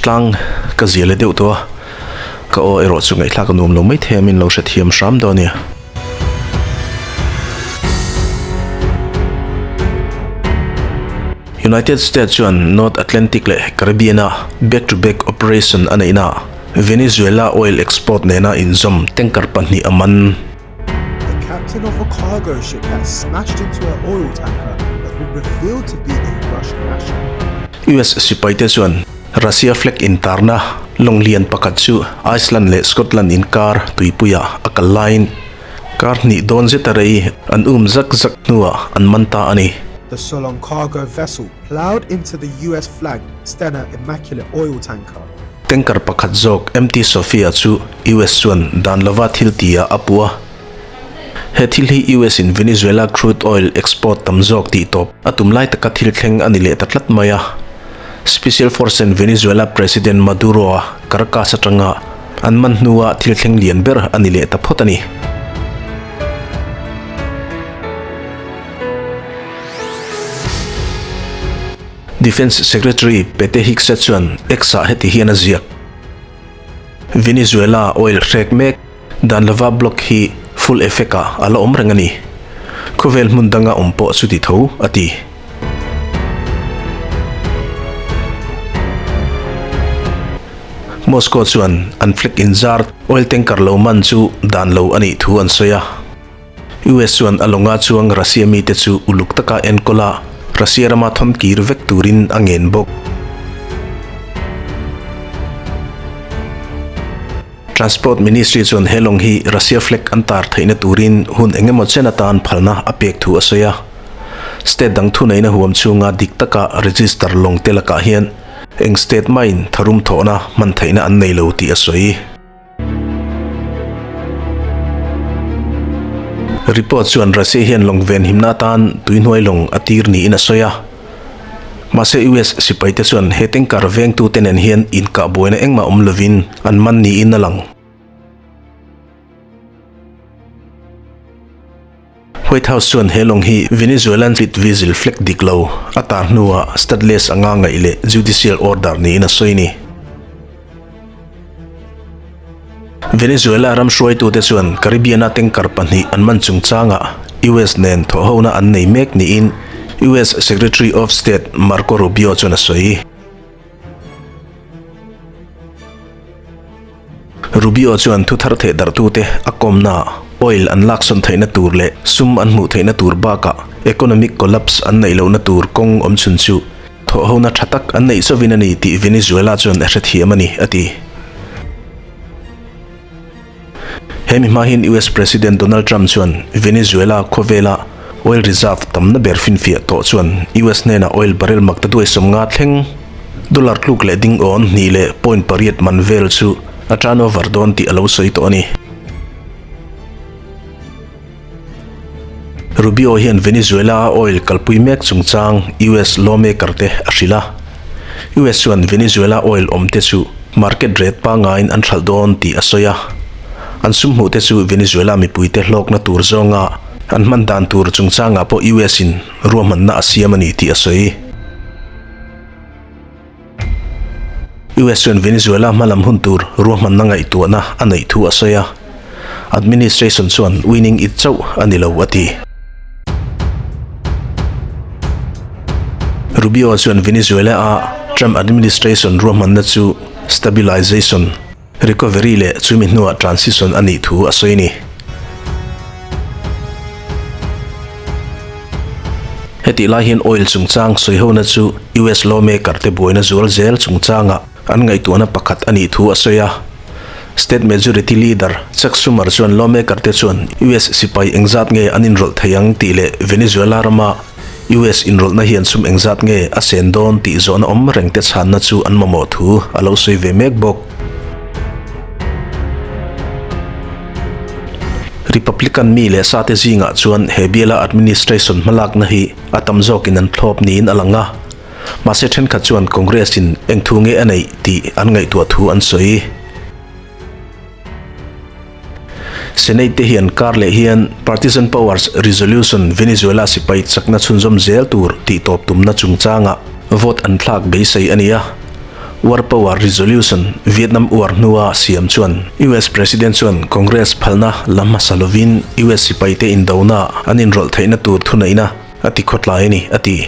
Hritlang ka zia leh deuh tawh a, ka aw erawh chu ngaihthlak a nuam lo maithei a, min lo hrethiam hram dawn a nia. United States chuan North Atlantic leh Caribbean-a back-to-back operation a neihnaah Venezuela oil export nena inzawm tanker pahnih a man. The captain of a cargo ship that smashed into an oil tanker has been revealed to be a Russian national. US sipaite chuan Russia flag intarna lawng lian pakhat chu Iceland leh Scotland inkar tuipuiah a kal laiin kar hnih dawn zeta rei an um zak zak hnuah an man ta a ni. The Solong cargo vessel ploughed into the US flagged Stena Immaculate oil tanker. Tanker pakhat zawk MT Sophia chu US chuan dan lova thil ti ah a puh a. He thil hi US in Venezuela crude oil export tam zawk tih tawp a tum lai taka thil thleng a ni leh ta tlat mai a. Special Force in Venezuela President Maduro a Caracas atanga an man hnua thil thleng lian ber a ni leh ta phawt a ni. Defence Secretary Pete Hegseth chuan X-ah heti hian a ziak, Venezuela oil hrek mek dan lova block hi full effect-ah a la awm reng a ni. Khawvel hmun danga awm pawh chuti tho, a ti. Moscow chuan an flag inzar oil tanker lo man chu dan lo a nih thu an sawi a. US chuan a lawnga chuang Russia mite chu uluk taka enkawl a, Russia rama thawn kir vek turin a ngen bawk. Transport Ministry chuan he lawng hi Russia flag an tar theihna turin hun eng emaw chen atan phalna a pek thu a sawi a. State dang thuneihna huam chhunga dik taka register lawng te lakah hian eng state mahin tharum thawhna hman theihna an nei lo tih a sawi. Report chuan Russia hian lawng venhimna atan tuihnuai lawng a tir niin a sawi a. Mahse US sipaite chuan he tanker vengtute nen hian inkah buaina engmah awm lovin an man niin a lang. White House chuan he lawng hi Venezuelan fleet vessel flag dik lo a tar hnuah stateless anga ngaih leh judicial order niin a sawi a ni. Venezuela ram hruaitute chuan Caribbean-a tanker pahnih an man chungchangah US nen thawhhona an nei mek niin US Secretary of State Marco Rubio chuan a sawi. Rubio chuan thu thar theh darhtute a kawmnaah oil an laksawn theihna tur leh sum an hmuh theihna tur bakah economic collapse an neih lohna tur kawng awm chhun chu thawhhona tha tak an neih chauhin a ni tih Venezuela chuan a hrethiam a ni, a ti. He mi hma hian US President Donald Trump chuan Venezuela khawvela oil reserve tamna ber finfiah tawh chuan US hnenah oil barrel mak ta duai 50 thleng dollar tluk leh ding awn hnih leh point pariat man vel chu a turnover dawn tih a lo sawi tawh a ni. Rubio hian Venezuela-a oil kalpui mek chungchang US lawmaker te a hrilh a. US chuan Venezuela oil awmte chu market rate pangaiin an hralh dawn tih a sawi a. An sum hmuhte chu Venezuela mipuite hlawkna tur zawnga an hman dan tur chungchangah pawh US in ruahmanna a siam a ni tih a sawi. US chuan Venezuela hmalam hun tur ruahmanna ngaihtuahna a neih thu a sawi a, administration chuan winning it chauh a ni lo a ti. Rubio chuan Venezuela-a Trump administration ruahmanna chu stabilization, recovery leh chumi hnuah transition a nih thu a sawi a ni. Hetih lai hian oil chungchang sawihona chu US lawmaker te buaina zual zel chungchangah an ngaihtuahna pakhat a nih thu a sawi a. State Majority Leader Chuck Schumer chuan lawmaker te chuan US sipai engzat nge an inrawlh thei ang tih leh Venezuela rama US inrawlhna hian sum engzat nge a sen dawn tih zawhna awm reng te chhanna chu an mamawh thu a lo sawi ve mek bawk. Republican mi leh sate zingah chuan he biala administration hmalakna hi a tam zawkin an thlawp niin a lang a, mahse thenkhat chuan Congress in eng thu nge a neih tih an ngaihtuah thu an sawi. Senate te hian kar leh hian Partisan Powers Resolution Venezuela sipai chakna chhunzawm zel tur tih tawp tumna chungchangah vote an thlak beisei a ni a. War Power Resolution, Vietnam War hnua siam chuan US President chuan Congress phalna la hmasa lovin US sipaite indona an inrawlh theihna tur thuneihna a ti khawtlai a ni, a ti.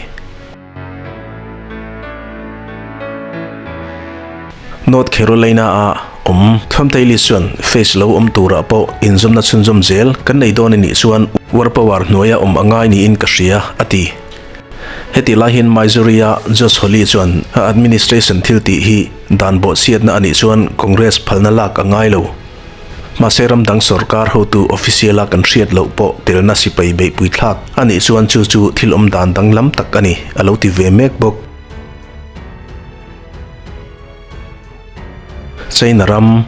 North Carolina-a awm Thuamtaili chuan phase lo awm turah pawh inzawmna chhunzawm zel kan nei dawn a nih chuan War Power hnuaia awm a ngai niin ka hria, a ti. Heti lai hian Missouri-a Josh Hawley chuan a administration thil tih hi dan bawhchhiatna a nih chuan Congress phalna lak a ngai lo. Mahse ram dang sorkar hotu official-a kan hriat loh pawh telna sipai beihpui thlak a nih chuan chu chu thil awm dan danglam tak a ni, a lo ti ve mek bawk. China ram,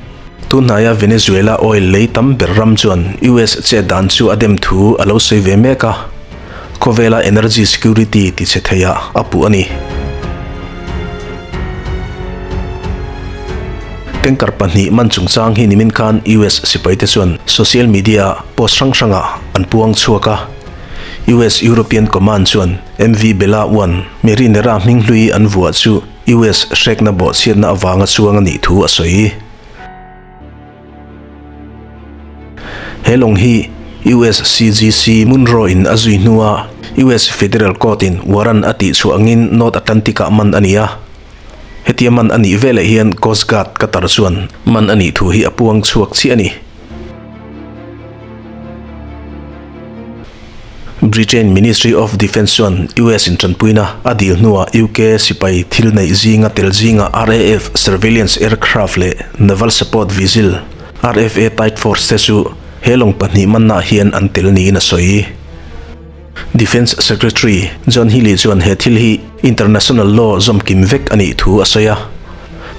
Tunhnaia Venezuela oil lei tam ber ram chuan US chet dan chu a dem thu a lo sawi ve mek a, khawvela energy security ti chhe theiah a puh a ni. Tanker pahnih man chungchang hi nimin khan US sipaite chuan social media post hrang hrangah an puang chhuak a, US European Command chuan MV Bella One Marinera hming hlui an vuah chu US hrekna bawhchhiatna avanga chuang a nih thu a sawi. He lawng hi US CGC Munro in a zui hnua US Federal Court in warrant a tihchhuah angin North Atlantic ah man a ni a. Hetia man a nih veleh hian Coast Guard Qatar chuan man a nih thu hi a puang chhuak chiah a ni. Britain Ministry of Defence chuan US in tanpuina a dil hnuah UK sipai thil neih zinga tel zinga RAF Surveillance Aircraft leh Naval Support Vessel, RFA Tide Force te chu he lawng pahnih mannaah hian an tel niin a sawi. Defence Secretary John Healey chuan he thil hi international law zawmkim vek a nih thu a sawi a.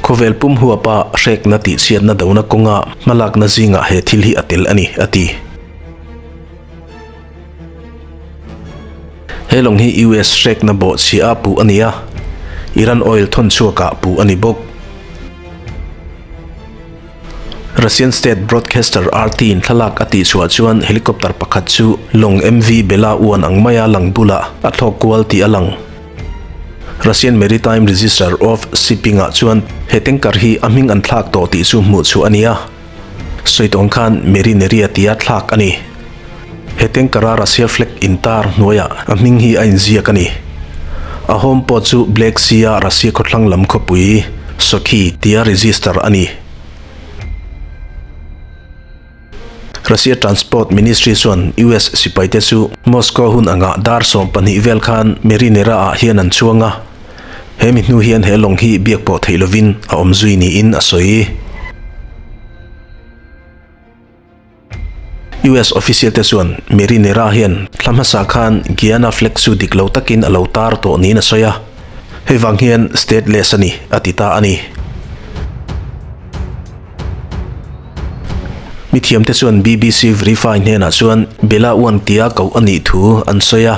Khawvel pum huapa hrekna tihchhiatna dona kawnga hmalakna zingah he thil hi a tel a ni, a ti. He lawng hi US hrekna bawhchhiah a puh a ni a, Iran oil thawn chhuakah puh a ni bawk. Russian state broadcaster RT in thlalak a tihchhuah chuan helicopter pakhat chu lawng MV Bela uan ang maia lang bulah a thlawk kual tih a lang. Russian Maritime Register of Shipping-ah chuan he tanker hi a hming an thlak tawh tih chu hmuh chhuah a ni a. Sawi tawng khan Marineria tia thlak a ni. He tanker-a Russia flag intar hnuaiah a hming hi a inziak a ni. A home port chu Black Sea-a Russia khawthlang lam khawpui Sochi tia register a ni. Russia Transport Ministry chuan US sipaite chu Moscow hun angah dar 12 vel khan Marinera-ah hian an chuang a. He mi hnu hian he lawng hi biak pawh theih lovin a awm zui niin a sawi. US official te chuan Marinera hian thla hmasa khan Guyana flag chu dik lo takin a lo tar tawh niin a sawi a, hei vang hian stateless a ni a ti ta a ni. Mithiamte chuan BBC Verify hnenah chuan Bella Uan tia koh a nih thu an sawi a.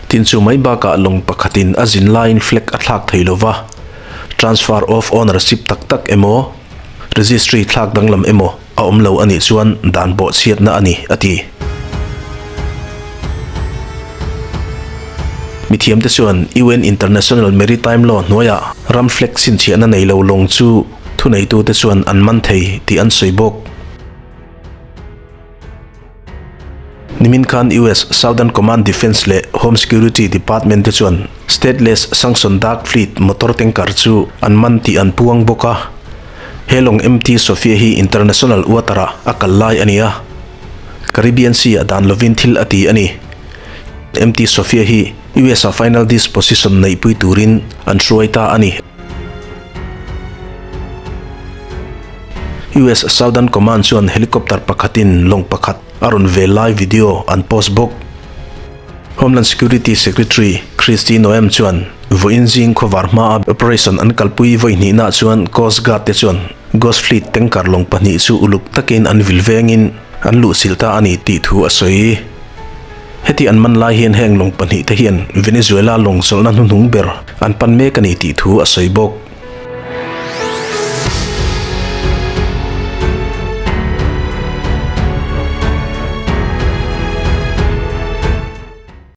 Tin chu mai bakah lawng pakhatin a zin laiin flag a thlak thei lo va, transfer of ownership tak tak emaw, registry thlak danglam emaw a awm lo a nih chuan dan bawhchhiatna a ni, a ti. Mithiamte chuan UN International Maritime Law hnuaiah ram flag chhinchhiahna nei lo lawng chu thuneitute chuan an man thei tih an sawi bawk. Nimin khan US Southern Command Defense leh Home Security Department te chuan Stateless Sanction Dark Fleet motor tanker chu an man tih an puang bawk a. He lawng MT Sophia hi international water-ah a kal lai a ni a. Caribbean Sea-ah dan lovin thil a ti a ni. MT Sophia hi US-a final disposition neihpui turin an hruai ta a ni. US Southern Command chuan helicopter pakhatin lawng pakhat a rawn vel lai video an post bawk. Homeland Security Secretary Kristi Noem chuan vawiin zing khawvar hmaa operation an kalpui vawi hnihna chuan Coast Guard te chuan Ghost Fleet tanker lawng pahnih chu uluk takin an vil vengin an luhchilh ta a ni tih thu a sawi. Heti an man lai hian heng lawng pahnih te hian Venezuela lawng chawlhna hnuhnung ber an pan mek a ni tih thu a sawi bawk.